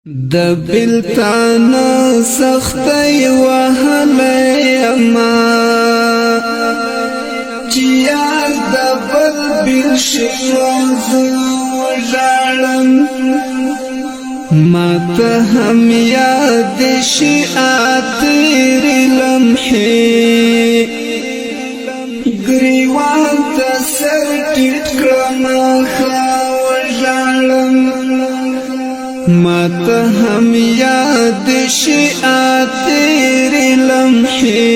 د بلتان سختي وهلې ما، چې یار د بل بل شي ژړم. ما ته هم یاد شي اتر لمحې، ګریوان ته سر ټیټ کړم وژړم. ما ته هم یاد شي اتر لمحې،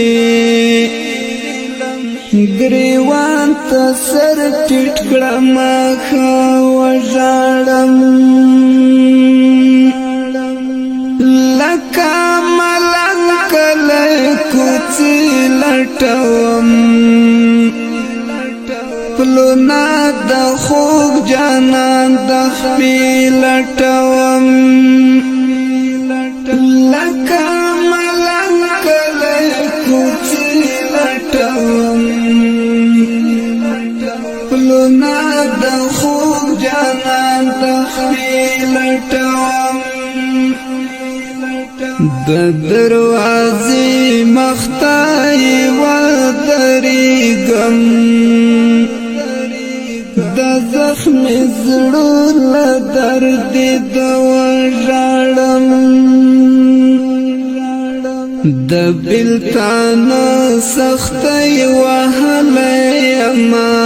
ګریوان ته سر ټیټ کړم وژړم. لکه ملنګ کله کوڅې لټوم، پلونه د خوږ جانان د خپې لټوم. لکه ملنګ کله کوڅې لټوم، پلونه د خوږ جانان د خپې لټوم. د دروازې مختای ودرېږم، د زخم زړه له درد د وژړم. د بلتان سختي وهلې ما،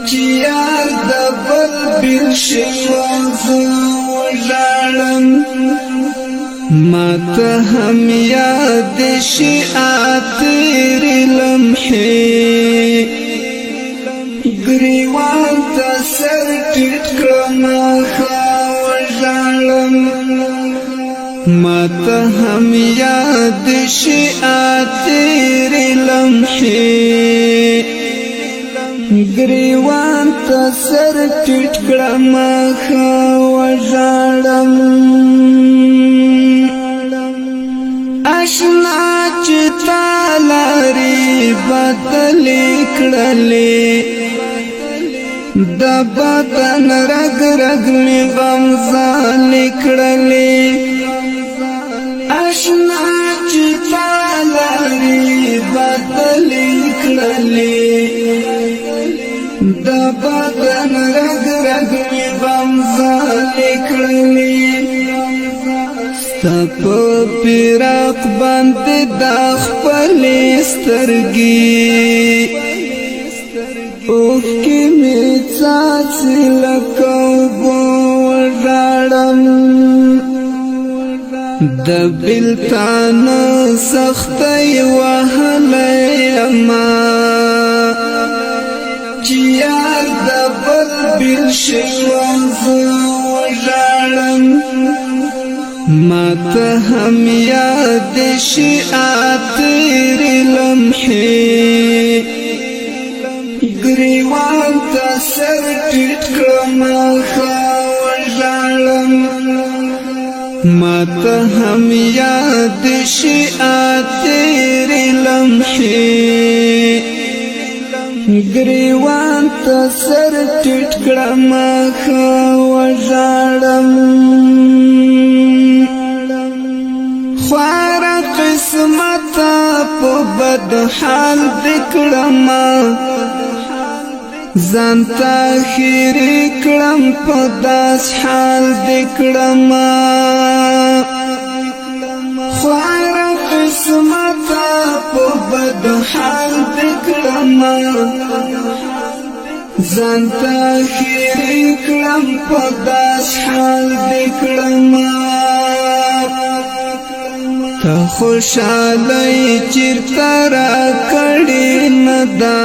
چې یار د بل بل شي وژړم. ما ته هم یاد شي اتر لمحې، ګریوان ته سر ټیټ کړم وژړم. ما ته هم یاد شي اتر لمحې، ګریوان ته سر ټیټ کړم وژړم. اشنا چې تالاری بدلې کړلې، د بدن رګ رګ می غم زال کړلې. اشنا چې تالاری بدلې کړلې، د بدن رګ رګ می غم زال کړلې. ستا په فراق باندې د خپل سترګې اوښکې مې څاڅي لکه اوبو وژاړم. د بلتان سختۍ وهلی ما، چې یار د بل بل شي زه وژاړم. ما ته هم یاد شي اتر لمحې، ګریوان ته سر ټیټ کړم وژاړم. ما ته هم یاد شي اتر لمحې، ګریوان ته سر ټیټ کړم وژاړم. خوار قسمت په بد حال دکړم، ځان ته خیری کړم په داس حال دکړم. خوار قسمت په بد حال دکړم، ځان ته خیری کړم په داس حال دکړم. ته خوشاله چیرته را کړی نه دا،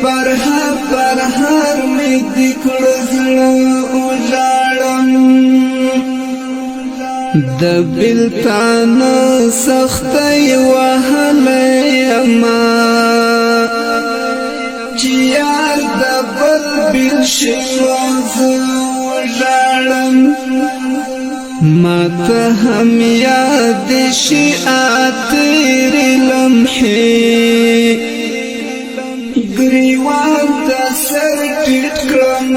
پر هر پر هر مې دکړ زړه وژاړم. د بلتان سختۍ وهلی ما، چې یار د بل بل شي زه وژاړم. ما ته هم یاد شي اتر لمحې، ګریوان ته سر ټیټ کړم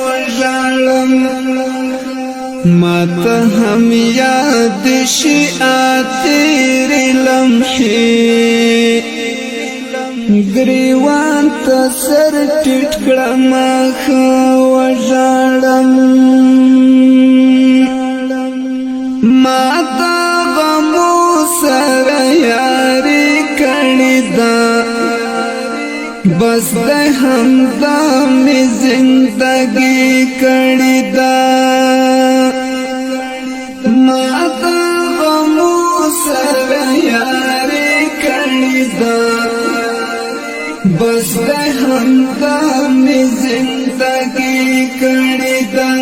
وژاړم. کړم. ما ته هم یاد شي آتیر لمحې، ګریوان ته سر ټیټ کړم، خو وژاړم. ما ته غمو سره یاري کړې ده، بس د همدا می زندگی کړې ده. ما ته غمو سره یاري کړې ده، بس د همدا می زندگی کړې ده.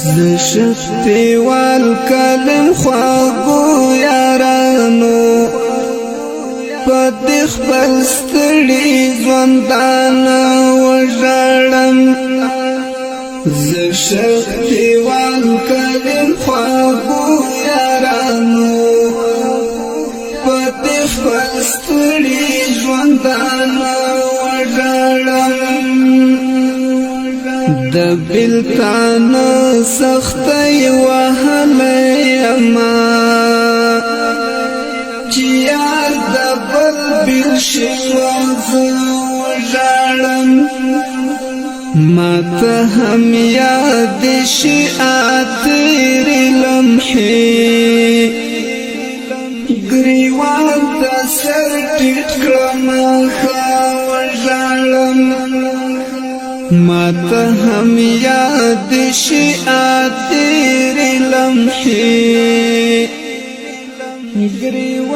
زه شفتیوال کلم خواږو یارانو، په دې خپل ستړي ژوندانه وژاړم. زه شفتیوال کلم خواږو یارانو، په دې خپل ستړي ژوندانه وژاړم. د بلتان سختۍ وهلی ما، چې یار د بل بل شي زه وژاړم. ما ته هم یاد شي آتیر لمحې، ګریوان ته سر ټیټ کړم، ښه وژاړم. ما ته هم یاد شي آتیر لمحې، ګریوان